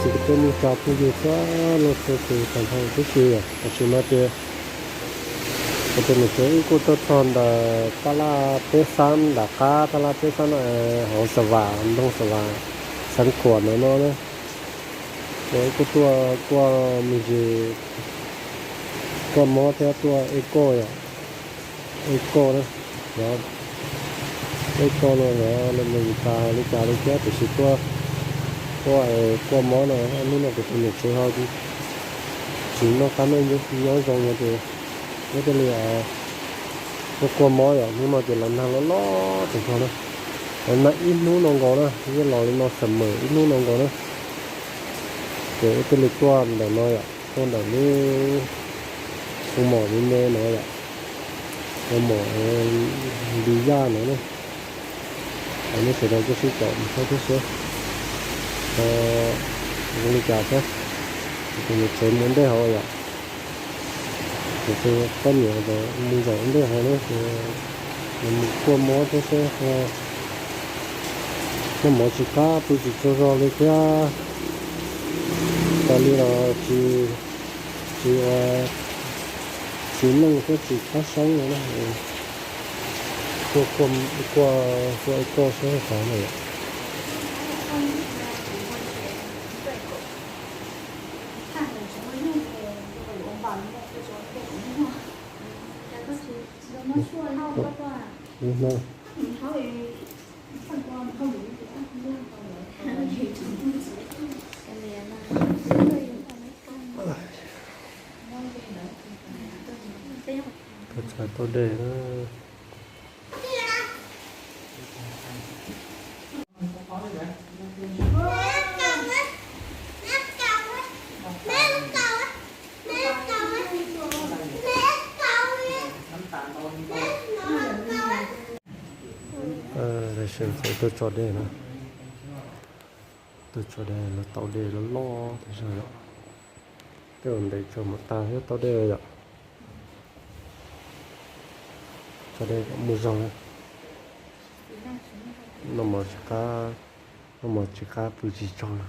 Kuv tej neej tsa phooj ywg txhua leej txhua tus tag nrho tib si, tam sim no ces kuv tus niam tsev wb kuj tuaj txog ntawm tab laj peb xab nram qab, tab laj peb xab no, hauv Xa Vam, nroog Xa Vam, xeev Khuam ntawm no na. Ces wb kuj tuaj kuaj me ntsis, kuaj mob thiab tuaj ej kauj yom, ej kauj na. Ej kauj no yog li cas li cas li thiab, tiam sis tuaj, tuaj kuaj mob no, hnub no kuv tus niam tsev ho tsis noj qab noj nyob zoo no ces wb thiaj li tuaj kuaj mob yom. Hnub no ces los nag loj loj tag nrho na, los nag ib hnub no nkaus na, yeej los li no xam mem ib hnub no nkaus na. Ces wb thiaj li tuaj ntawm no yom, tuaj ntawm lub hu mom li ne no yom, hu mom Npis Yaj no na. Nej sawv daws kuj sib caum saib thiab seb zoo li cas thiab. Kuv tus niam tsev mus ua ntej hauv yom, kuv tus poj niam mus zaum ua ntej hauv na, ces mus kuaj mob thiab seb noj mov tsis qab pw tsis tsaug zog li thiab, tas li los tsis, tsis, tsis neej thiab tsis qab seeb no na. Kuaj, kuaj ej kauj seb qhov no yom. Tuaj txog tau dej na. Tuaj tso dej na. Tuaj tso dej, lawv tau dej loj loj tas zog yom. Tej zaum ntev tso mam tag thiab tau dej yom. Tso dej kom muaj zog. Noj mov tsis qab, noj mov tsis qab pw tsis tsaug,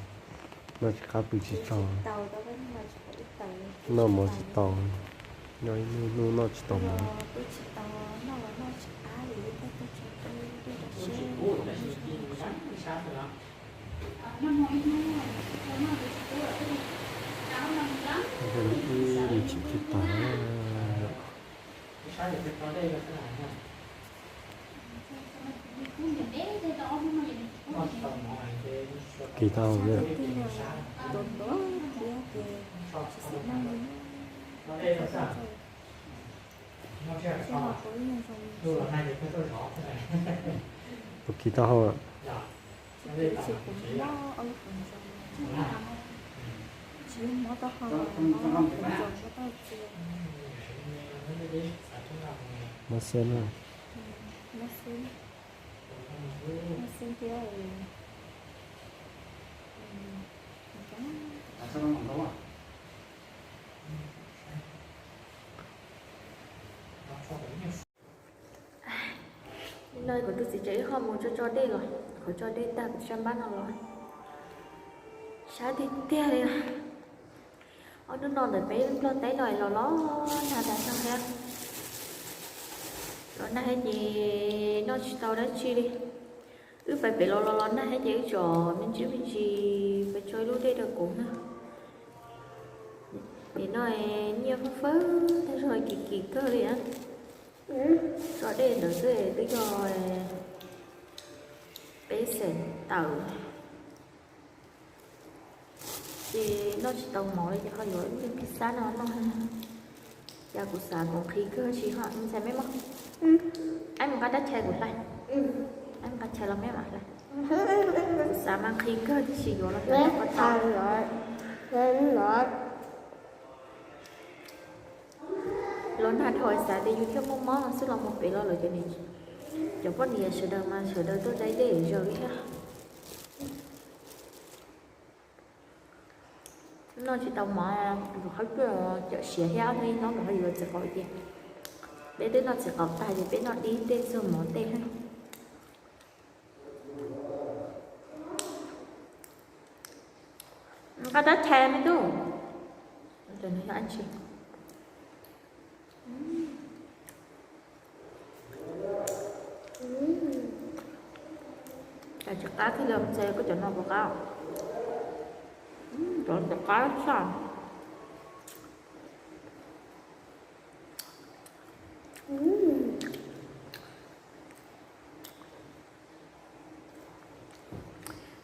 noj tsis qab pw tsis tsaug, noj mov tsis tau, nyob ib hnub hnub noj tsis tau mov. Ib me tsis tsis tas. Kis tau, puas kis tau hau? Mob siab na. No kuv tus txiv tsev wb ho mus tso tso dej los, qhov tso dej tag kuv sab npab no los, sab tiag tiag li. Ob hnub no ntawm peb Nplog teb no los los nag tas zog thiab. Los nag thiab ces noj tsis tau dab tsi li. Wb pais pem los los los nag thiab ces wb tsom me ntsis me ntsis pais tso ib lub dej rau kuv na. Nim no nyiaj fab fawb tag zog, kis kis kawg li. Tso dej ntawd xwb twb yog peb xeem tawm. Ces noj tsis tau mov li ces ho yuav ib tug pizza no noj. Cas kuv xav kuv nqhis kawg tsis ho ntxhais meb mog. Aib mus nqa rab chais kuv hlais. Aib mus nqa chais los meb mam hlais. Kuv xav mas nqhis kawg tib si yuav los tau. Los nag dhau xav tias yus thiaj muaj mob no xwb los mus pem los lawm cov, cov poj niam sawv daws mas sawv daws tuaj dai dej zaws li thiab. Noj tsis tau mov, mus qhov tuaj cawm siav thiab, hnub ib hnub mus qhov yuav txiv qaub tiag. Peb twb noj txiv qaub tag ces peb noj dib tej txog mov tej. Koj rab tshais me tub. Cov no yog dab tsi? Cas tsis qab thiab li, ntshe koj cov no puas qab? Cov no qab tshaj.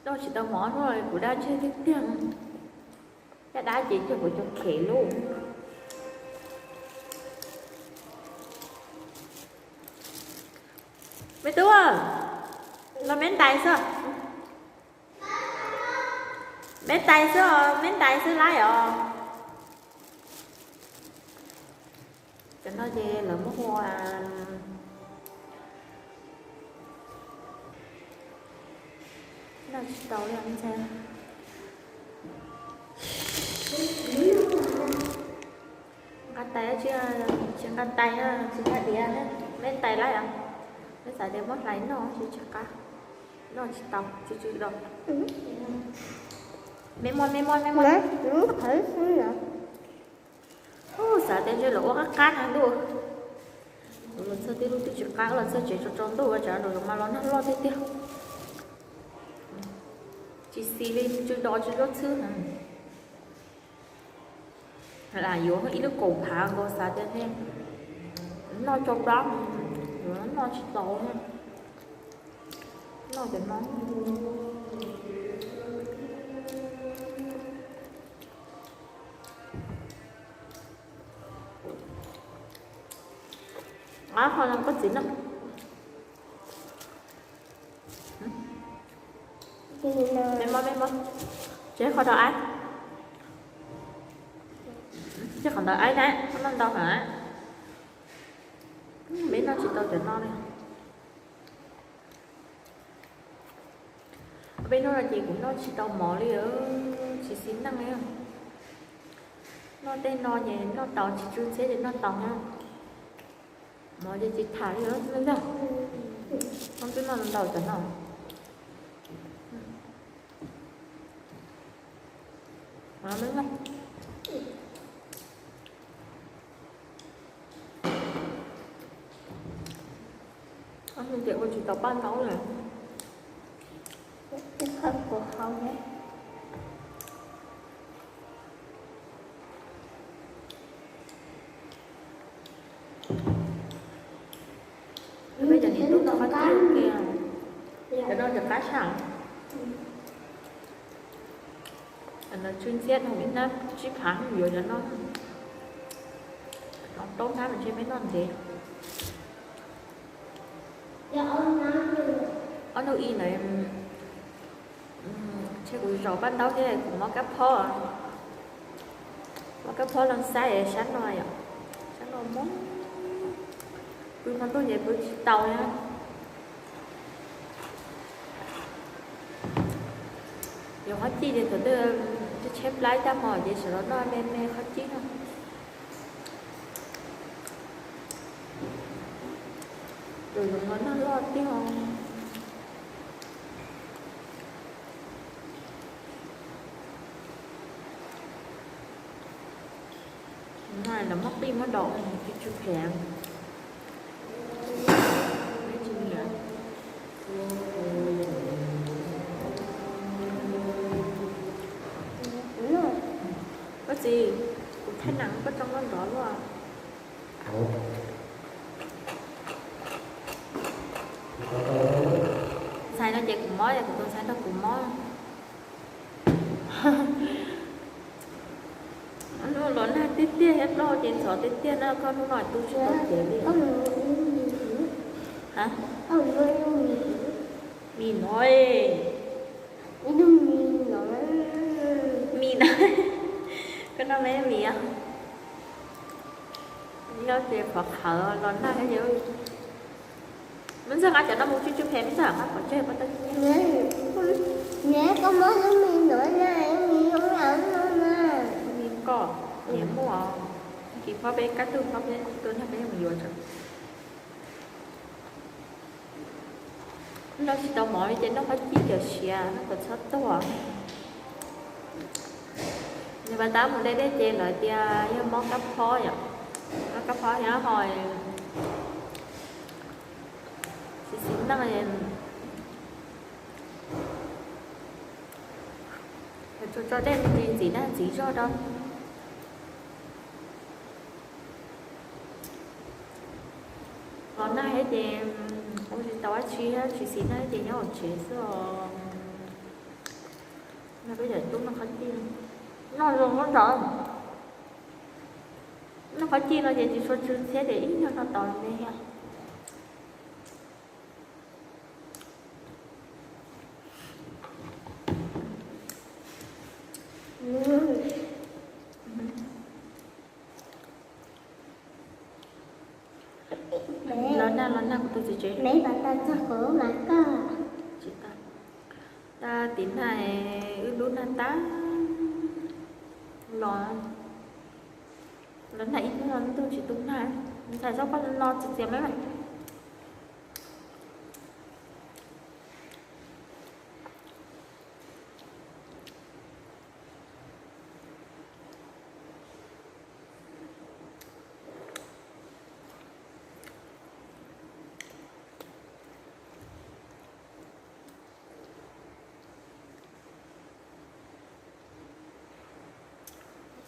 Noj tsis tau mov no kuv dab ntseg tiag tiag. Caj dab ces coj kuv cov khev lauj. Me tub, los me ntais xwb. Me ntais xwb os, me ntais xwb laib os. Cov no ces lawv muab hu ua, noj tsis tau li ntag. Nqa tais tsis, tsis nqa tais na, tsis nqa diav, me ntais laib os. Me xav tias muab hlais noj tsis, tsis qab, noj tsis tau, tsw tsw do. Me muaj, me muaj, me muaj. Xav tias ntshe lawv ua qab qab na ntuj. Los txog tij lub twb tsis qab, los txog tsev tsaus tsaus ntuj ua tsam nraum zoov mas los nag loj tiag tiag. Tsis xis li, tsw do tsw zuab txhwb na. Lam yuav ib lub kaum phav nkaus xav tias noj tso plab, yuav noj tsis tau, noj cov no. Qhov no koj txiv noj. Me mos, me mos, tsis qhov rau aib, tsis qhov ntawd aib na, koj noj ntau heev. Peb noj tsis tau cov no li. Peb noj no ces kuv noj tsis tau mov li, tsis xis neej li. Noj tej no ces noj tau, tsis tsw ntxhiab ces noj tau na. Mov ces tsis tham li ntag. Koj twb noj ntau cov no. Tias ua tsis tau paj ntaub na. Peb cov niam tub noj qab tib kiag, cov no cov qab sab. Cov no tsw ntxhiab no, ib hnab tsib phav yuav cov no. Plaub hnab mas ntshe peb noj ntev. Ob hnub ib ntawd ntshe kuv zaum paj ntaub thiab kuv mob kab phob, mob kab phob los xav sab no yom, sab no mob, pw hmo ntuj ces pw tsis tau na. Yuav qhob cij ces thaum twg tshaib tshaib plab ib tag hmo ces sawv los noj me me qhob cij no. Tus zoo no noj loj tiag. No lawv muab qij muab do ua tsw tsw phem. Koj txiv, kuv thaij nas koj tso nrov luaj. Ntxhais no ces kuv mob, kuv tus ntxhais nrog kuv mob. Hnub los nag tiag tiag thiab plaub hau ces ntxhov tiag tiag na, koj hnub no twb tsis tau cev li. Mis no, mis no, koj noj me mis os. Nyob ces qhov qhawv los nag thiab. Muab ntxawg nqa cov no mus tsw tsw phem, muab ntxawg nqa pov tseg pov tau. Niam, koj muab lub mis ntawd na, lub mis zoo li no na. Mis koj, niam muaj. Kis phob peb kab tug phob peb tuaj nrog peb mus yuav tso. Noj tsis tau mov li ces noj qhob cij cov siav no kom txhob tuag. Pas tas mus de dej ces lawv tias yog mob kab phob yom, mob kab phob thiab ho tsis xis neej. Tso dej ntxiv ntxiv dag ntxiv zog rau. Los nag thiab ces ua tsis tau dab tsi thiab, tsis xis neej ces nyob hauv tsev xwb os. Noj peb yam tub noj qhob cij, noj zoo npaum nkaus. Noj qhob cij no ces tsis tshua tsw ntxhiab ces ib nyuag noj tau me thiab. Los nag los nag kuv tus txiv tsev. Tsis tau. Tab tim nag wb lub nag tab los, los nag ib hnub no ntuj tsis tu nag. Ntxhais txhob poj no txias txias me mas.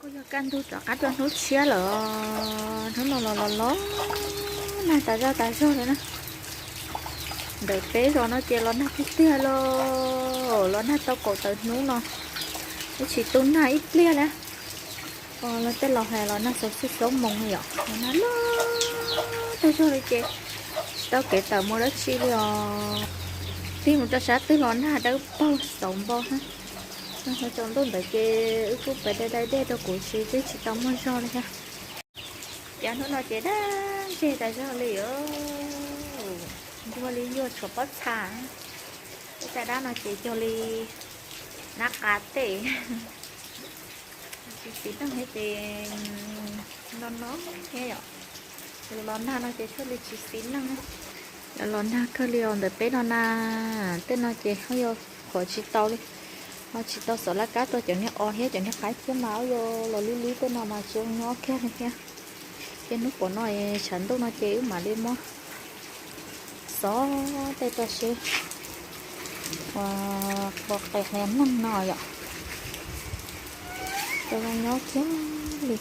Kuj yog kaj ntug rov qab rau hnub tshiab lawm. Hnub no los los los nag tas zog tas zog li na. Ntawm peb zos no ces los nag tiag tiag li, los nag tau kaum tawm hnub no, twb tsis tu nag ib pliag li. Los tej laus hais los nag xauv xwb xauv moos yom, los nag loj tas zog li ces tsis tau kev tawm mus dab tsi li os. Tig mus rau sab twg los nag dawb paug xauv npo na. Nag tsaus ntuj ntawd ces wb kuj pais dai dai dej rau kuv tsis, twb tsis tau muaj zog li thiab. Cov hnub no ces daj ntseg tas zog li os, ncuag li yuag tshuav pob txha. Tej caj dab no ces cuag li nab qa tej. Tsis xis neej thiab ces no no thiab yom. Los nag no ces thiaj li tsis xis neej. Los nag kawg li os ntawm peb no na. Tej no ces ho yog qhuav tsis tau li, ho tsis tau xov laj kab rau cov niag os thiab cov niag qaib thiab mas, ua yog los lib lib tej no mas tsis zoo nyob kiag li thiab. Ces hnub pom no tshav ntuj no ces wb mam li muab xov tej rau seb ua qhov qe qhia neeg no yom, tsis zoo nyob kiag li.